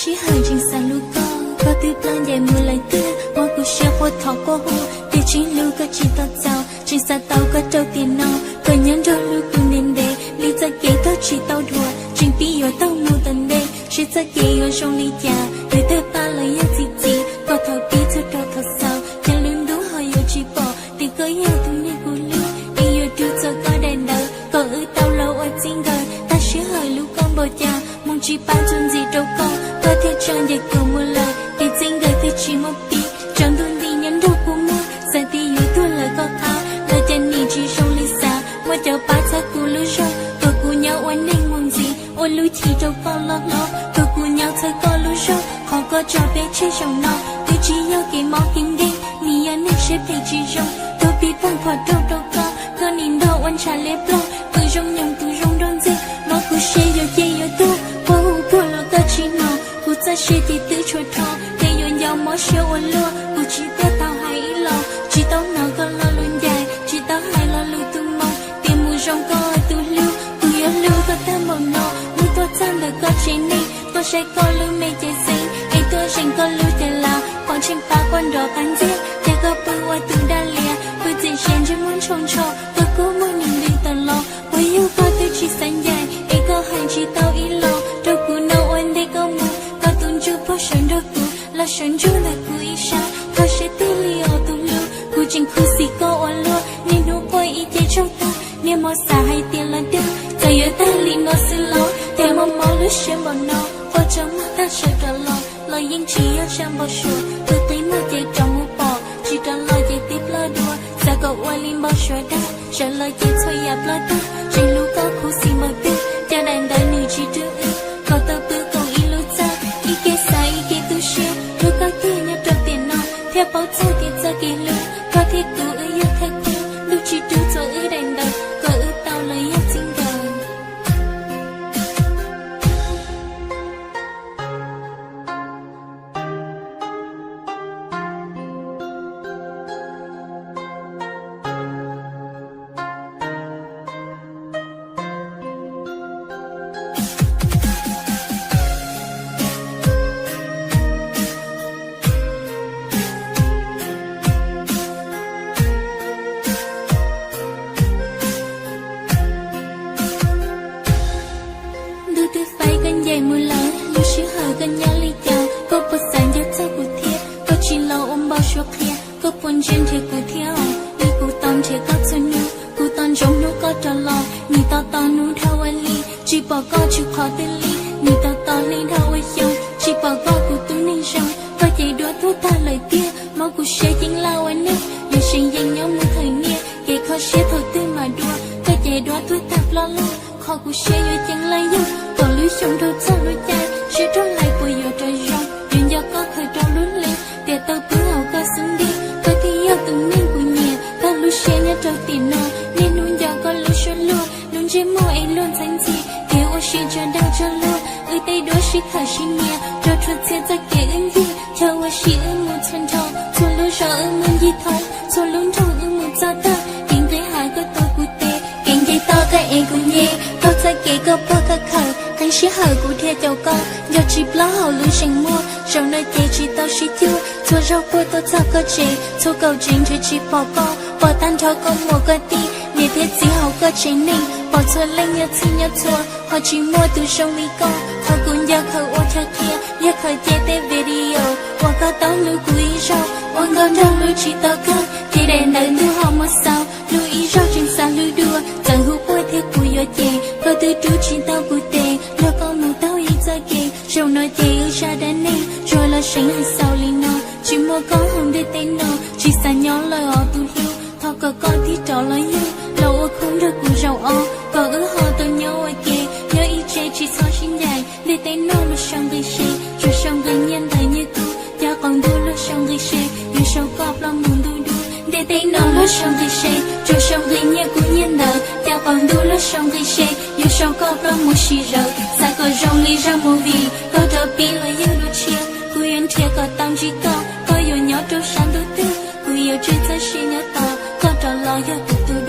Sij hawm tseem xav hlub koj, koj twb ploj ncaim mus lawm tiag. Mob kuv siab quaj thov koj hu, tiam sis hlub koj tsis tau txaus. Tseem xav tau koj rau tiam no, koj nyob nrog hlub kuv ntev ntev. Li txoj kev tog tsis tau dhuav, tseem pib yuav taug mus tom ntej. Seb txoj kev yuav zoo li cas, lwm tawg paj los yog txi txiv. Koj thaum pib txog rau thaum xaus, ces lub ntuj ho yuav tsis pom. Tiam koj yog tus neeg kuv hlub, es yuav rub txog koj daim ntawv. Kom wb tau los ua txij nkawm, tag sij hawm hlub koj npaum cas, moo tsis pab txuag ntxiv rau koj. Koj thiaj tso ncaim kuv mus lawm, kev txij nkawm thiaj tsis muaj pib. Tsaus ntuj nti nyob nrog kuv muag, xav tias yuav tuag lawm koj qab. Los cas nim tsis zoo li xav, muaj cov pab txhawb kuv lub zog, kom kuv nyob ua neeg muaj ntxiv. Ua lub chim rau koj loj hlob, kom kuv nyob txhawb koj lub zog. Qhov koj tso peb tseg zaum no, twb tsis yog kev mob kev nkeeg, nim yog neeg siab phem tsis zoo. Tuag pib pag phom rau rau koj, koj nim nrog ua ntshav liab ploog. Tus zoo nyoog tus zoo nrog ntxiag, mob kuv siab yuav ciaj yuav tuag. Quaj hu puag los koj tsis hnov, kuv txoj sia ces twb tshuav rho. Kev yuav nco mob siab ua luaj, kuv tsis tuaj tau hais ib los. Tsis tau hnov koj lo lus ncaim, tsis tau hais lo lus tu moo. Tiam mus zoo koj tus hlub, kuv yuav hlub koj tag npaum no. Mus tuaj txog ntawm koj tsev neeg, tuaj saib koj lub me cev xeeb, es tuaj zeem koj lub cev laus. Qhov tseem pab koj nrov qab ntxiag, ces koj pw ua tus daj lias, pw txim siab ntsej muag ntsho ntsho. Koj kub muag nim ntws tawm los, puas yog koj twb tsis xav ncaim, es koj hais tsis tau ib los. Rau kuv no ua ntej koj mus, koj tus ntsuj plig sawv nrog kuv, los sawv ntsug ntawm kuv ib sab. Koj siab tig li os tus hlub, kuv tseem khuv xim koj ua luaj. Niaj hnub quaj ib ce tsaug tag, niaj hmo xav hais tias los dag. Txawm yuav tag li no xwb los, cas mob mob lub siab npaum no. Quaj tsaug muag tag sawv rov los, los yeej tsis yog zaj npau suav. Tus qi muag ces rov mus pom, tsis rov los ces twb ploj dua. Xav kom ua li npau suav dag, sawv los ces txhua yam ploj tag. Tseem hlub koj khuv xim npaum twg, cas daim ntawv nws tsis rub wb. Kom tau pw koom ib lub txaj, ib ke xav ib ke tu siab. Hlub koj tiag nyob rau tiam no, thiaj paub txog tias txoj kev hlub koj thiab kuv wb yog thawj khub. Ntuj tsis rub txog wb daim ntawv, kom wb tau los yog txij nkawm. Ntuj twb faib koj ncaim mus lawm, lub sij hawm koj nyob li cas? Koj puas xav nco txog kuv thiab? Koj tsis los ua npau suav qhia, koj puas ntsia nrhiav kuv thiab os? Li kuv tos nrhiav koj txhua hnub, kuv tos ntsoov hnub koj rov los. Nim tos tos hnub dhau ua hli, tsis pom koj tsis qhov twg li. Nim tos tos hli dhau ua xyoo, tsis pom koj kuv tub neeg zoo. Koj ces duab tuag tag lawm tiag, mob kuv siab ceeb laj ua neeg. Yuav seev yees nyob mus thawm niaj, kev kho siab thaum twg mam dua. Koj ces duab tuag tag ploj lawm, qhov kuv siab yuav ceeb laj yog kaum lub xyoo rau txog lub caij. Siab rog lais puas yuav rov zoo, yuav nco koj khaws rau lub hli, tiam tau pw hauv koj xub ntiag. Koj thiaj yog tus neeg kuv nyiam, tag lub siab nyob rau tiam no. Niaj hnub nco koj lub suab luag, lub ntsej muag es luag ntxhab ntxhi. Kev ua si tsuas dag tsuag luag, wb tej duab sib khawm sib nyiam. Rau rhuav txhia txoj kev wb ncig, chaw ua si wb mus txhua nrho. Txhua lub zos wb mus ncig thoob, txhua lub nroog wb mus txog tag. Kev nqis hav koj tuav kuv tes, kev nce toj koj ev kuv nce. Taug txoj kev koj pog koj khawm, qee sij hawm kuv dhia caum koj. Nco tsis plaub hauv lub zeem muag, zaum no ces tsis tau sib cuag. Txhua zaug quaj tuaj txog koj tsev, txhua kaum tsev nrhiav tsis pom koj. Pom tag nrho koj muam koj tij, niam thiab txiv hauv koj tsev neeg. Pom txhua leej nyob txhij nyob txhua, ho tsis muaj tus zoo li koj. Qhov kuv nco khaws ua chaw qhia, yog khaws cia tej video uas koj tau hlub kuv ib zaug. Ua nkauj nraug hlub tsis tau kawg, ces daim ntawv ntuj ho muab xaus. Hlub ib zaug tseem xav hlub dua, txawm hu quaj thiab kuv yuav cem. Koj twb rub tsis tau kuv tes, nrog koj mus taug ib txoj kev. Zaum no ces wb zaj dab neeg tsuas los seev hais xaus li no. Tsis muaj koj hauv ntiaj teb no, tsis xav nyob lawm os tus hlub. Thov kom koj tig rov los yug, los ua khub nrog kuv zaum ob, kom wb ho tau nyob ua ke, nyob ib tse tsis txhob sib ncaim. Ntiaj teb no luag sau nqi se, tsuas sau nqi nyiaj ntawv nyiaj kub, cas qaum ntuj luag sau nqi se, yuav sau koj ploj mus ntuj dub. Ntiaj teb no luag sau nqi se, tsuas sau nqi nyiaj kub nyiaj ntawv, cas qaum ntuj luag sau nqi se, yuav sau koj ploj mus sim zawv. Xav kom zoo li zaj movie, koj rov pib los yog lub tshiab, kuv yuav nrhiav kom tau ntsib koj. Koj yuav nyob rau sab ntuj twg, kuv yuav tswj txoj sia nyob tos koj rov los yog kuv tus